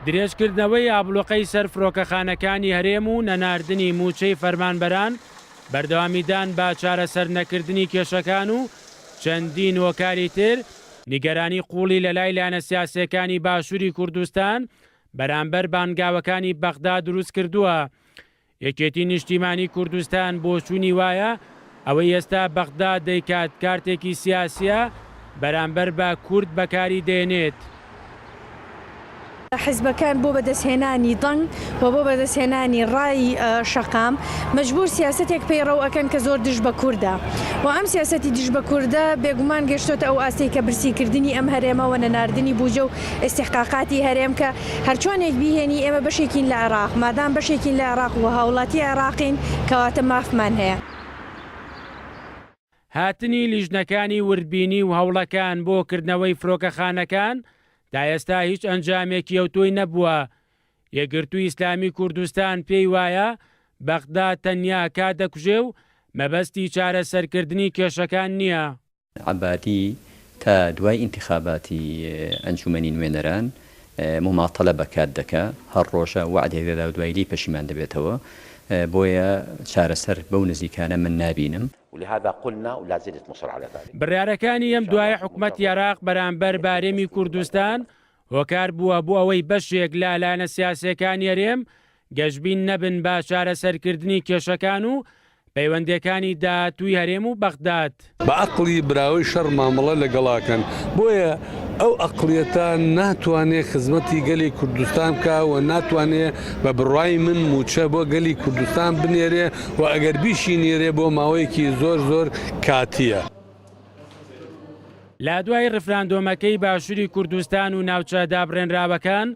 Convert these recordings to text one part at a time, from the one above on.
درێژکردنەوەی ئابڵوقەی سەر فرۆکەخانەکانی هەرێم و نەناردنی مووچەی فەرمانبەران، بەردەوامیدان بە چارەسەرنەکردنی کێشەکان و چەندین هۆکاری تر، نیگەرانی قووڵی لەلای لایەنە سیاسییەکانی باشووری کوردستان بەرامبەر بانگاوەکانی بەغدا دروستکردووە. یەکێتی نیشتیمانی کوردستان بۆچوونی وایە ئەوەی ئێستا بەغدا دەیکات کارتێکی سیاسییە بەرامبەر بە کورد بەکاری دێنێت. حیزبەکان بۆ بەدەستهێنانی دەنگ و بۆ بەدەستهێنانی ڕای شەقام مەجبوور سیاسەتێک پەیڕەو ئەکەن کە زۆر دژ بە کوردە و ئەم سیاسەتی دژ بە کوردە بێگومان گەشتۆتە ئەو ئاستەی کە برسیکردنی ئەم هەرێمە و نەناردنی بوجە و ئیستیحقاقاتی هەرێم کە هەرچۆنێک بیهێنی ئێمە بەشێکین لە عێراق، مادام بەشێکین لە عێراق و هاوڵاتی عێراقین کەواتە مافمان هەیە. هاتنی لیژنەکانی وردبینی و هەوڵەکان بۆ کردنەوەی فرۆکەخانەکان تا ئێستا هیچ ئەنجامێکی ئەوتۆی نەبووە، یەکگرتووی ئیسلامی کوردستان پێی وایە بەغدا تەنیا کات دەکوژێ و مەبەستی چارەسەرکردنی کێشەکان نییە. عەبادی تا دوای ئینتخاباتی ئەنجومەنی نوێنەران موماتەلە بە کات دەکا، هەر ڕۆژە وەعدێک دەدا و دوای لێی پەشیمان دەبێتەوە، بۆیە چارەسەر بەو نزیکانە من نابینم. بڕیارەکانی ئەم دوایە حکومەتی عێراق بەرامبەر بە هەرێمی کوردستان هۆکار بووە بۆ ئەوەی بەشێک لە لایەنە سیاسییەکانی هەرێم گەشبین نەبن بە چارەسەرکردنی کێشەکان و پەیوەندییەکانی داهاتووی هەرێم و بەغداد. بە ئەقڵی براوەی شەڕ مامەڵە لەگەڵاکەن، بۆیە ئەو ئەقڵیەتە ناتوانێ خزمەتی گەلی کوردستان بکا و ناتوانێ بە بڕوای من مووچە بۆ گەلی کوردستان بنێرێ و ئەگەر بیشینێرێ بۆ ماوەیەکی زۆر زۆر کاتییە. لە دوای ڕیفراندۆمەکەی باشوری کوردستان و ناوچە دابڕێنراوەکان،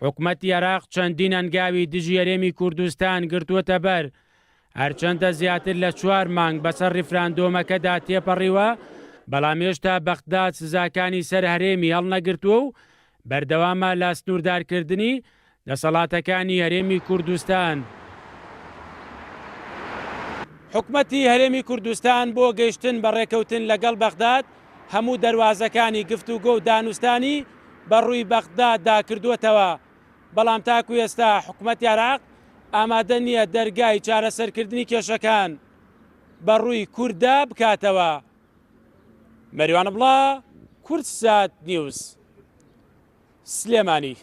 حکومەتی عێراق چەندین هەنگاوی دژی هەرێمی کوردستان گرتووەتە بەر، هەرچەندە زیاتر لە چوار مانگ بەسەر ڕیفراندۆمەکەدا تێپەڕیوە، بەڵام هێشتا بەغداد سزاکانی سەر هەرێمی هەڵنەگرتووە و بەردەوامە لە سنووردارکردنی دەسەڵاتەکانی هەرێمی کوردستان. حکومەتی هەرێمی کوردستان بۆ گەیشتن بە ڕێکەوتن لەگەڵ بەغداد هەموو دەروازەکانی گفتوگۆ و دانوستانی بە ڕووی بەغداددا کردووەتەوە، بەڵام تاکو ئێستا حکومەتی عێراق ئامادە نییە دەرگای چارەسەرکردنی کێشەکان بە ڕووی کورددا بکاتەوە. مەریوان عەبدوڵا، کوردسات نیوز، سلێمانی.